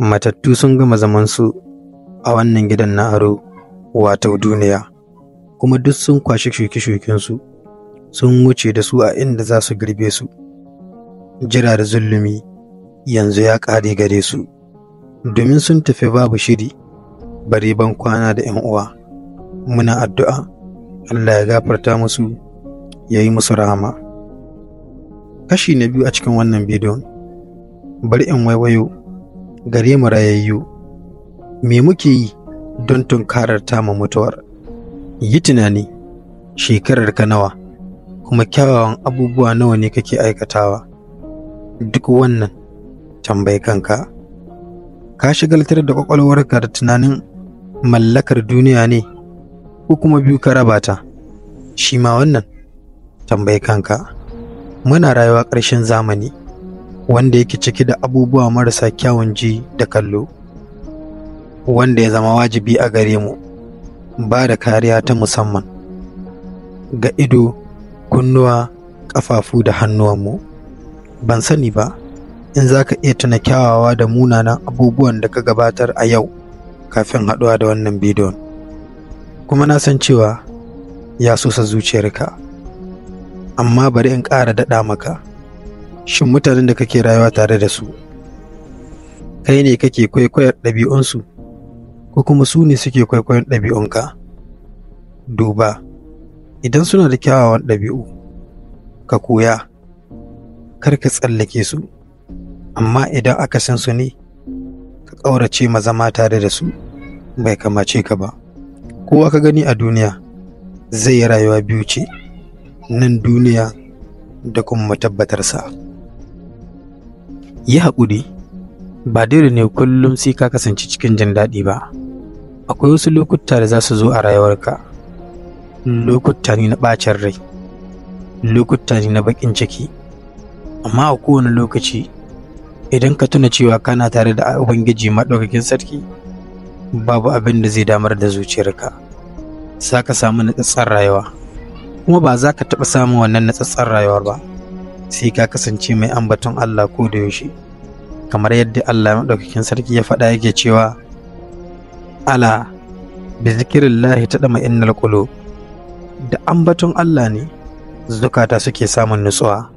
Matattu sun gama zamansu a wannan gidan na aro, wato duniya, kuma duk sun kwashi shuke-shukensu sun wuce da su a inda za su girbe su. Jira da zulumi yanzu ya ƙare gare su, domin sun tafi babu shiri, bare ban kwana da 'yan uwa. Muna addu'a Allah ya gafarta musu, ya yi musu rahama. Kashi na biyu a cikin wannan bidiyon, bari in waiwayo gare mu rayayyu. Me muke yi don tunkarar tamu mutuwar? Yi tunani, shekarar ka nawa, kuma kyawawan abubuwa nawa ne kake aikatawa? Duk wannan tambayi kanka. Ka shagaltar da ƙwaƙwalwarka da tunanin mallakar duniya ne, ko kuma biyu ka raba ta? Shi ma wannan tambayi kanka. Muna rayuwa ƙarshen zamani wanda yake cike da abubuwa marasa kyawun ji da kallo, wanda ya zama wajibi a gare mu ba da kariya ta musamman ga ido, kunnuwa, ƙafafu da hannuwanmu. Ban sani ba in za ka iya tuna kyawawa da munanan abubuwan da ka gabatar a yau kafin haɗuwa da wannan bidiyon, kuma na san cewa ya sosa zuciyarka, amma bari in ƙara daɗa maka. Shin mutanen da kake rayuwa tare da su, kai ne kake kwaikwayar ɗabi'unsu, ko kuma su ne suke kwaikwayon ɗabi'unka? Duba, idan suna da kyawawan ɗabi'u, ka koya, kar ka tsallake su, amma idan akasin su ne, ka ƙaurace ma zama tare da su, bai kamace ka ba. Kowa ka gani a duniya zai yi rayuwa biyu ce, nan duniya da kuma tabbatarsa. Yi haƙuri, ba dole ne kullum sai ka kasance cikin jin daɗi ba. Akwai wasu lokuta da za su zo a rayuwarka, lokuta ne na ɓacin rai, lokuta ne na baƙin ciki, amma a kowane lokaci idan ka tuna cewa kana tare da Ubangiji Maɗaukakin Sarki, babu abin da zai damar da zuciyarka. Za ka samu natsattsen rayuwa, kuma ba za ka taɓa samun wannan natsattsen rayuwar ba sai ka kasance mai ambaton Allah ko da yaushe. Kamar yadda Allah Maɗaukakin Sarki ya faɗa yake cewa, ala bi zikrillahi tadma'innul qulub. Da ambaton Allah ne zukata suke samun nutsuwa.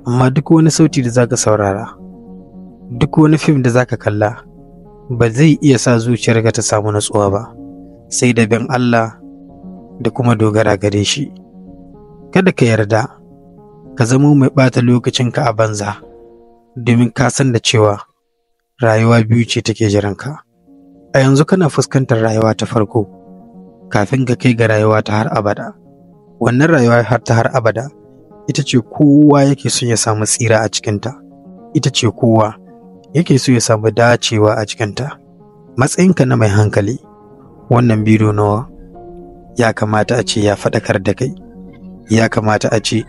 Amma duk wani sauti da zaka saurara, duk wani fim da zaka kalla, ba zai iya sa zuciyarka ta samu nutsuwa ba, sai da bin Allah da kuma dogara gare shi. Kada ka yarda ka zamo mai ɓata lokacinka a banza, domin ka san da cewa rayuwa biyu ce take jiranka. A yanzu kana fuskantar rayuwa ta farko kafin ka kai ga rayuwa ta har abada. Wannan rayuwa har ta har abada ita ce kowa yake son ya samu tsira a cikinta, ita ce kowa yake so ya samu dacewa a cikinta. Matsayinka na mai hankali, wannan bidiyo nawa ya kamata a ce ya faɗakar da kai, ya kamata a ce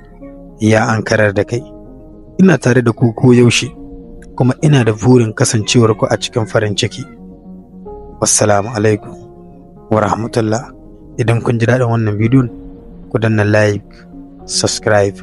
ya ankarar da kai. Ina tare da ku koyaushe, kuma ina da burin kasancewar ku a cikin farin ciki. Wassalamu alaikum wa rahmatullah. Idan kun ji daɗin wannan bidiyon, ku danna like, subscribe.